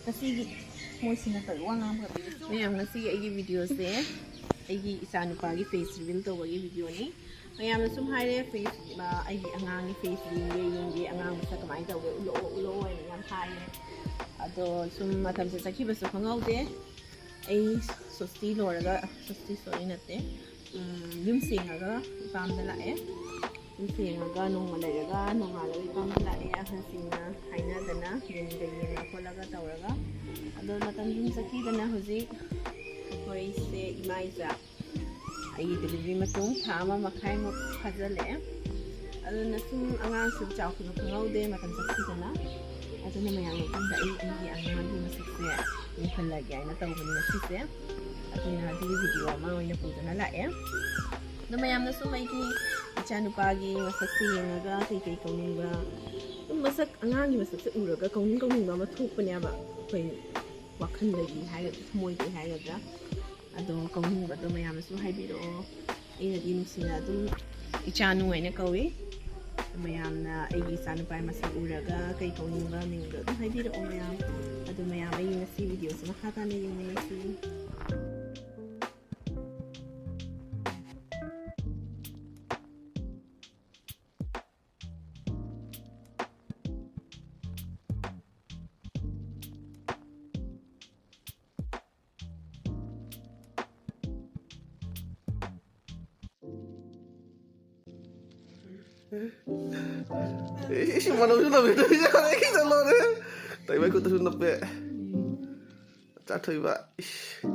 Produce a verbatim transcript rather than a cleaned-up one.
ꯉꯁꯤꯒꯤ ꯃꯣꯏꯁꯤꯅ ꯇꯧꯔꯤ ꯋꯥ ꯉꯥꯡꯕꯒ ꯃꯌꯥꯝ, ꯉꯁꯤꯒꯤ ꯑꯩꯒꯤ ꯚꯤꯗꯤꯑꯣꯁꯦ ꯑꯩꯒꯤ ꯏꯆꯥꯅꯨꯄꯥꯒꯤ ꯐꯦꯁ ꯔꯤꯚꯤꯜ ꯇꯧꯕꯒꯤ ꯚꯤꯗꯤꯑꯣꯅꯤ꯫ ꯃꯌꯥꯝꯅ ꯁꯨꯝ ꯍꯥꯏꯔꯦ, ꯐꯦꯁ, ꯑꯩꯒꯤ ꯑꯉꯥꯡꯒꯤ ꯐꯦꯁ ꯌꯦꯡꯒꯦ, ꯌꯦꯡꯒꯦ, ꯑꯉꯥꯡ ꯃꯁꯛ ꯀꯃꯥꯏꯅ ꯇꯧꯒꯦ, ꯎꯠꯂꯛꯑꯣ, ꯎꯠꯂꯛꯑꯣ ꯍꯥꯏꯅ ꯌꯥꯝ ꯍꯥꯏꯌꯦ꯫ ꯑꯗꯣ ꯁꯨꯝ ꯃꯇꯝꯁꯦ ꯆꯠꯈꯤꯕꯁꯨ ꯈꯪꯍꯧꯗꯦ꯫ ꯑꯩ ꯁꯣꯁꯇꯤ ꯂꯣꯏꯔꯒ, ꯁꯣꯁꯇꯤ, ꯁꯣꯔꯤ, ꯅꯠꯇꯦ, ꯎꯝ, ꯌꯨꯝ ꯁꯦꯡꯉꯒ ꯏꯄꯥꯝꯗ ꯂꯥꯛꯑꯦ꯫ ꯌꯨꯝ ꯁꯦꯡꯉꯒ ꯅꯣꯡꯃ ꯂꯩꯔꯒ ꯅꯣꯡꯉꯥꯜꯂꯒ ꯏꯄꯥꯝꯗ ꯂꯥꯛꯑꯦ꯫ ꯑꯍꯜꯁꯤꯡꯅ ꯍꯥꯏꯅꯗꯅ ꯌꯦꯟꯒ ꯌꯦꯡꯉ ꯈꯣꯠꯂꯒ ꯇꯧꯔꯒ꯫ ꯑꯗꯣ ꯃꯇꯝ ꯁꯨꯝ ꯆꯠꯈꯤꯗꯅ ꯍꯧꯖꯤꯛ ꯑꯩꯈꯣꯏꯁꯦ ꯏꯃꯥ ꯏꯆꯥ ꯑꯩꯒꯤ ꯗꯦꯂꯤꯚꯔꯤ ꯃꯇꯨꯡ ꯊꯥ ꯑꯃ ꯃꯈꯥꯏꯃꯨꯛ ꯐꯥꯖꯤꯜꯂꯛꯑꯦ꯫ ꯑꯗꯨꯅ ꯁꯨꯝ ꯑꯉꯥꯡꯁꯨ ꯆꯥꯎꯈꯤꯕ ꯈꯪꯍꯧꯗꯦ ꯃꯇꯝ ꯆꯠꯈꯤꯗꯅ꯫ ꯑꯗꯨꯅ ꯃꯌꯥꯝ ꯃꯐꯝꯗ ꯑꯩ ꯑꯩꯒꯤ ꯑꯉꯥꯡꯒꯤ ꯃꯁꯛꯁꯦ ꯎꯍꯜꯂꯒꯦ ꯍꯥꯏꯅ ꯇꯧꯕꯅꯤ ꯉꯁꯤꯁꯦ꯫ ꯑꯗꯨꯅ ꯑꯗꯨꯒꯤ ꯚꯤꯗꯤꯑꯣ ꯑꯃ ꯑꯣꯏꯅ ꯄꯨꯗꯨꯅ ꯂꯥꯛꯑꯦ꯫ ꯑꯗꯣ ꯃꯌꯥꯝꯅ ꯁꯨꯝ ꯑꯩꯒꯤ ꯏꯆꯥꯅꯨꯄꯥꯒꯤ ꯃꯁꯛꯁꯦ ꯌꯦꯡꯉꯒ ꯀꯩꯀꯩ ꯀꯧꯅꯤꯡꯕ, ꯑꯗꯨꯝ ꯃꯁꯛ, ꯑꯉꯥꯡꯒꯤ ꯃꯁꯛꯁꯦ ꯎꯔꯒ ꯀꯧꯅꯤꯡ ꯀꯧꯅꯤꯡꯕ ꯑꯃ ꯊꯣꯛꯄꯅꯦꯕ ꯑꯩꯈꯣꯏ ꯋꯥꯈꯜꯗꯒꯤ ꯍꯥꯏꯒꯗ꯭ꯔꯥ, ꯊꯃꯣꯏꯗꯒꯤ ꯍꯥꯏꯒꯗ꯭ꯔꯥ꯫ ꯑꯗꯣ ꯀꯧꯅꯤꯡꯕꯗꯣ ꯃꯌꯥꯝꯅꯁꯨ ꯍꯥꯏꯕꯤꯔꯛꯑꯣ꯫ ꯑꯩꯅꯗꯤ ꯅꯨꯡꯁꯤꯅ ꯑꯗꯨꯝ ꯏꯆꯥꯅꯨ ꯍꯥꯏꯅ ꯀꯧꯏ꯫ ꯃꯌꯥꯝꯅ ꯑꯩꯒꯤ ꯏꯆꯥꯅꯨꯄꯥꯒꯤ ꯃꯁꯛ ꯎꯔꯒ ꯀꯩ ꯀꯧꯅꯤꯡꯕ ꯃꯤꯡꯗꯣ ꯑꯗꯨꯝ ꯍꯥꯏꯕꯤꯔꯛꯑꯣ ꯃꯌꯥꯝ꯫ ꯑꯗꯣ ꯃꯌꯥꯝ, ꯑꯩ ꯉꯁꯤ ꯚꯤꯗꯤꯑꯣꯁꯦ ꯃꯈꯥ ꯇꯥꯅ ꯌꯦꯡꯃꯤꯟꯅꯁꯤ꯫ ꯏꯁ, ꯃꯅꯝꯁꯨ ꯅꯝꯃꯦ, ꯇꯧꯔꯤꯁꯦ꯫ ꯌꯥꯔꯦ, ꯈꯤꯇꯪ ꯂꯧꯔꯦ꯫ ꯇꯩꯕ ꯈꯨꯠꯇꯁꯨ ꯅꯞꯄꯦ꯫ ꯆꯥꯊꯣꯏꯕ꯫ ꯏꯁ꯫